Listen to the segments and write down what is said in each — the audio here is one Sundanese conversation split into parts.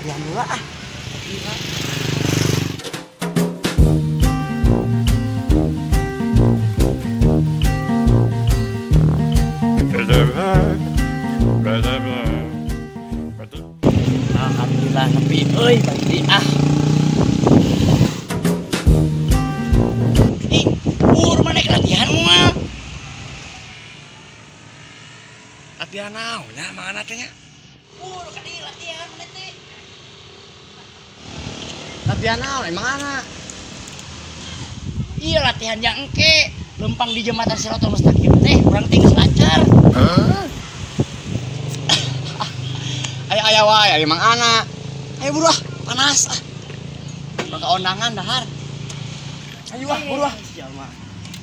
Latihan dulu ah. Alhamdulillah nepi euy balik ah. Ih, bur maneh latihan moal. Latihan naon nya mana teh nya? Bur ka dieu latihan maneh teh. Latihan naon emang ana? Iya latihan yang engke lempang di jembatan Siratal Mustaqim teh urang teh geus lancar. Hah? Ayo aya wae aya Mang Ana. Ayo buru ah, panas ah. Urang ka ondangan dahar. Ayo ah, buru ah. Sia mah.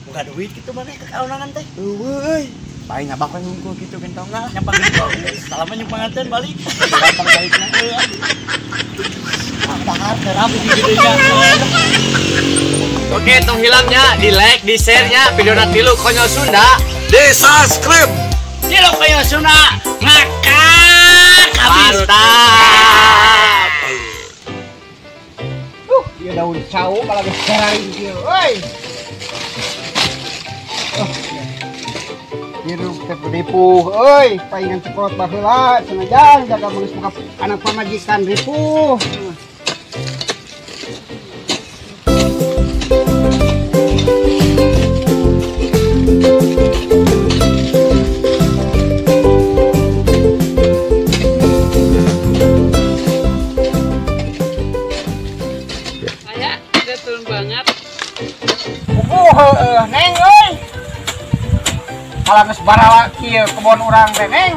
Boga duit kitu maneh ka ondangan teh. Eueuh euy. Paling nyabak we hungkul kitu gentongna lah. Nyampang gentong. Salaman jeung panganten balik. Gampang balikna euy. Dahar terap di gedenya. Oke, tong hilangnya di like, di share nya video Tilu Konyol Sunda, di subscribe. Tilu Konyol Sunda ngakak mantap. Ieu daun cau kalau geus garing kieu euy. Hirup teh ripuh euy, paingan cekrot baheula sanajan jaga geus buka anak pamajikan ripuh. Ayah, udah turun banget. Neng euy. Kalau geus barawa kieu kebon urang teh, Neng.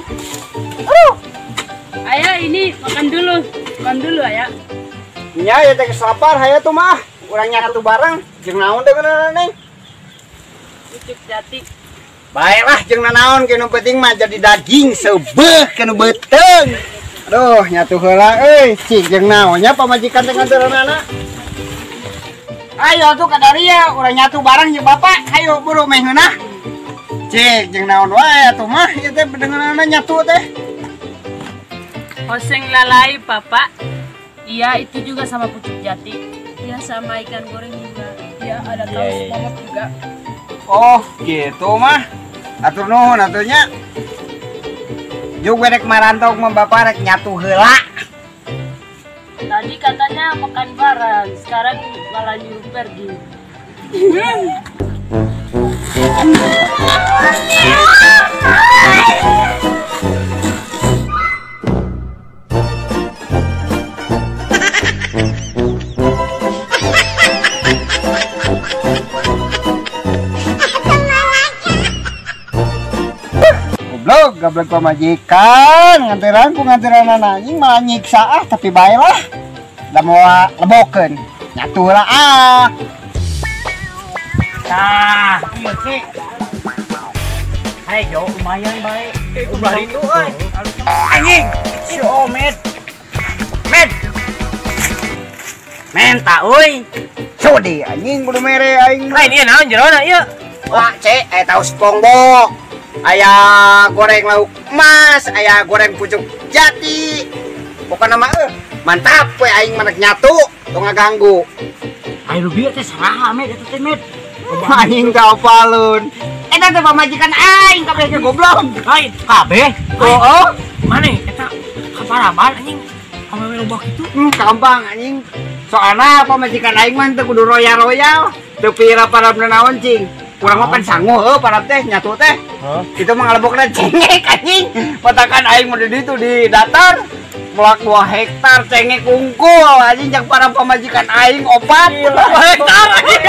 Aduh. Ayah, ini makan dulu. Makan dulu, Ayah. Nya ya teh geus lapar hayu tuh mah. Urang nyatu bareng jeung naon teh bener Neng? Pucuk jati. Baiklah jeung nanaon ke nu penting mah jadi daging seubeuh ke nu beuteung. Aduh, nyatu heula euy. Cik jeung naon nya pamajikan teh nganteurana. Ayo tuh kadaria urang nyatu bareng jeung bapak. Ayo buru meh ngeunah. Cik jeung naon wae atuh mah ieu teh bedengeunana nyatu teh. Oseng lalai Bapak. Iya, itu juga sama pucuk jati. Iya, sama ikan goreng juga. Iya, ada tahu pomop juga. Oh, gitu mah. Atur nuhun atuh nya. Juk rek marantau mah bapak rek nyatu heula. Tadi katanya makan bareng, sekarang malah nyuruh pergi. Goblok, goblok pamajikan, nganteran ku nganteran anjing malah nyiksa ah, tapi bae lah. Da moal lebokeun. Nyatu lah ah. Tah, ieu sih. Hai, jauh lumayan bae. Ulah itu euy. Anjing, si Omed. Med. Menta euy. Sudi anjing kudu mere aing. Lain ieu naon jerona ieu? Wah, cek tahu SpongeBob. Aya goreng lauk emas, aya goreng pucuk jati. Pokokna mah mantap we aing mah nyatu, tong ngaganggu. Ayo bieu teh saraha Med eta teh Med. Anjing teh apalun. Eta teh pamajikan aing kabeh ge goblok. Lain kabeh. Oh, maneh eta kaparaban anjing. Awewe loba kitu. Gampang anjing. Soalna pamajikan aing mah teu kudu royal-royal, teu pira parabna naon cing. Urang mah pan sangu heuh parab teh nyatu teh. Itu mah ngalebokna cengek anjing. Patakan aing mah di ditu di datar melak 2 hektar cengek unggul anjing jeung para pamajikan aing opat 2 hektar anjing.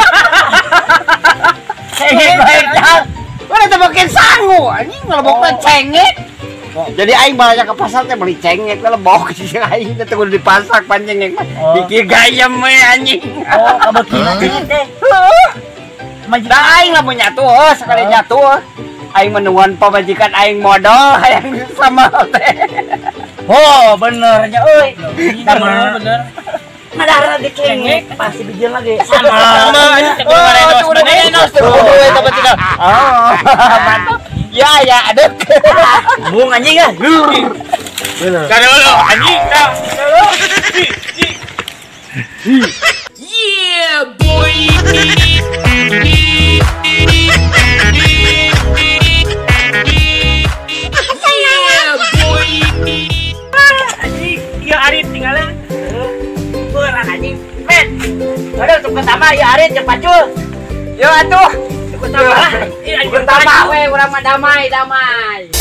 Cengek 2 hektar. Mana teh makin sangu anjing ngalebokna cengek. Jadi aing balanja ke pasar teh beli cengek lebok jeung aing teh kudu dipasak pan cengek mah. Dikir gayem we anjing. Oh, kabeukina cengek teh. Heuh. Da aing lamun nyatu heuh sekali nyatu aing menuan pamajikan aing modal hayang sama teh. Oh, bener nya euy. Bener. Madara di cengek pasti bijil lagi. Sama. Oh, udah enos tuh. Oh, mantap. Ya ya, adek. Bung anjing ah. Dulu anjing. Yeah, boy. Yeah, boy. Anjing, ieu Arif tinggalan. Beurang anjing. Men. Aduh, cukup tambah ieu Arif jeung pacul. Yo atuh. Cukup tambah. Cukup tambah we urang mah damai, damai.